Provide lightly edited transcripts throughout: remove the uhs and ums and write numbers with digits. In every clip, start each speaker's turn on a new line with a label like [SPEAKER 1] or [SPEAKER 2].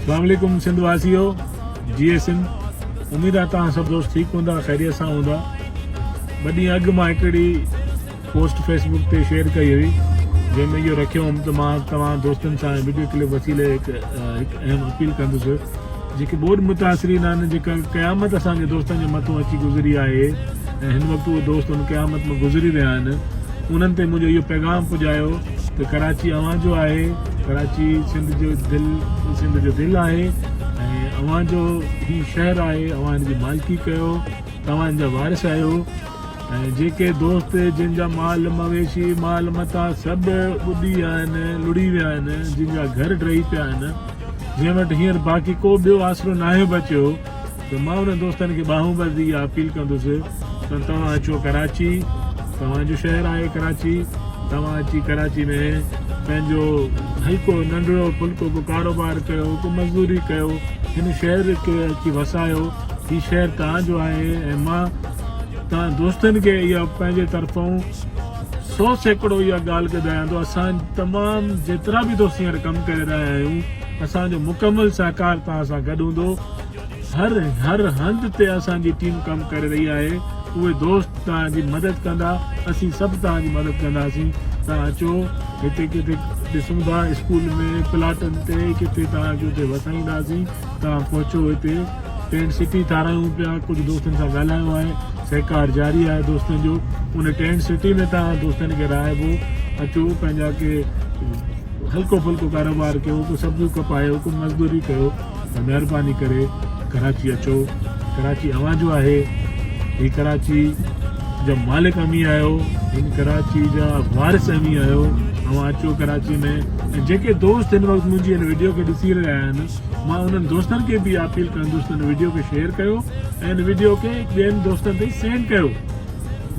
[SPEAKER 1] اسلام عليڪم سنڌ واسيو جيئي سنڌ اميد آ توهان سڀ دوست ٺيڪ هوندا خيريت سان هوندا ٻه ڏينهن اڳ مان هڪڙي پوسٽ فيس بڪ تي شيئر ڪئي هئي جنهن ۾ اهو رکيو هوم ته مان توهان دوستن سان وڊيو ڪلپ وسيلي هڪ هڪ اهم اپيل ڪندس جيڪي ٻوڏ متاثرين آهن جيڪا قيامت اسان جي دوستن جي مٿو اچي گذري آهي ۽ هن وقت اهي دوست ان قيامت ۾ گذري رهيا آهن انهن تي منهنجو اهو پيغام پڄايو ته ڪراچي اوهان جو آهي، ڪراچي سنڌ جو دل سنڌ جو دل آهي ۽ اوهان جو هي شهر آهي، اوهان هن جي مالڪي ڪيو، توهان هن جا وارث آهيو ۽ جيڪي دوست جن جا مال مويشي، مال متاع سڀ ٻڏي ويا آهن، لڙهي ويا آهن، جن جا گهر ڊهي پيا آهن، جنهن وٽ هينئر باقي ڪو ٻيو آسرو ناهي بچيو. ته مان انهن دوستن کي ٻانهون ٻڌي اها اپيل ڪندس ته توهان اچو ڪراچي توهان جو شهر آهي ڪراچي توهان اچي ڪراچي ۾ پنهنجو هلڪو ننڍڙو ڦلڪو ڪو ڪاروبار ڪيو ڪو مزدوري ڪيو هن شهر کي اچي وسايو هي شهر توهان جو آهي ۽ مان توهان دوستن کي اها پنهنجي طرفون 100% اها ڳالهه ٻڌايان ٿو اسان تمام جيترا به دوست هينئر ڪم ڪري رهيا آهيون اسان جو مڪمل سهڪار توهان سان گڏ هوندو. هر هر هنڌ تي اسان جي ٽيم ڪم ڪري رهي آهي اهي دوست توهان جي مدد ڪندا اسين سڀ توهان جي مدد ڪنداسين توهان اچو هتي ڪٿي ڏسون ٿا اسڪول ۾ پلاٽن تي ڪٿي توهان کي اتي وسائينداسين توهان پهچو هتي ٽينٽ سٽي ٺارايون پيا ڪجهه دوستن سان ڳالهايو آهي سهڪار جاري آهي دوستن جو ان ٽينٽ سٽي ۾ توهان دوستن کي رهائبو اچو پنهنجا ڪي هلڪو ڦلڪو ڪاروبار ڪيو ڪو سبزيون کپايو ڪو مزدوري ڪيو ته مهرباني ڪري ڪراچي اچو ڪراچي اوهان جو آهي هي ڪراچي جا مالڪ اوهين آهيو هن ڪراچي جا وارث اوهين آهيو اوهان اچو ڪراچي ۾ ۽ جيڪي دوست هن وقت منهنجي هن وڊيو کي ڏسي رهيا آهن مان انهن دوستن کي به اپيل ڪندس ته هن وڊيو کي شيئر ڪيو ۽ هن وڊيو کي ٻين دوستن تائين سينڊ ڪيو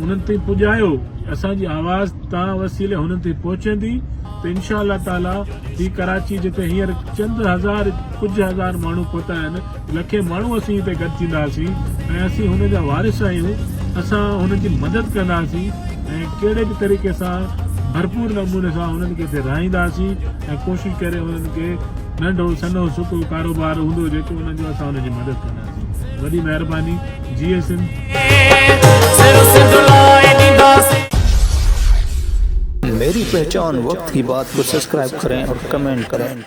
[SPEAKER 1] انهن تائين پڄايو اسان جي آواز توهان وسيلي هنن تائين پهچندي ته انشاء الله تعالي هي ڪراچي جتي هينئر چند هزار ڪجهه هزار ماڻهو پهتا آهن لکين ماڻهو اسين هتي گڏ ٿينداسين ۽ اسين هن جا وارث آهيون اسان هنن جي مدد ڪنداسين ۽ ڪهڙي به طريقي سان ڀرپور نموني سان هنن کي هتي رهائينداسين ۽ ڪوشش ڪري هنن کي ننڍو سنهو سڪو ڪاروبار هوندو جيڪو انهن جو اسان انهن جي مدد ڪنداسين وڏي مهرباني جيئي سنڌ.
[SPEAKER 2] ميري پهچان وقت ڪي بات ڪو سبسڪرائب ڪرين اور ڪمينٽ ڪرين.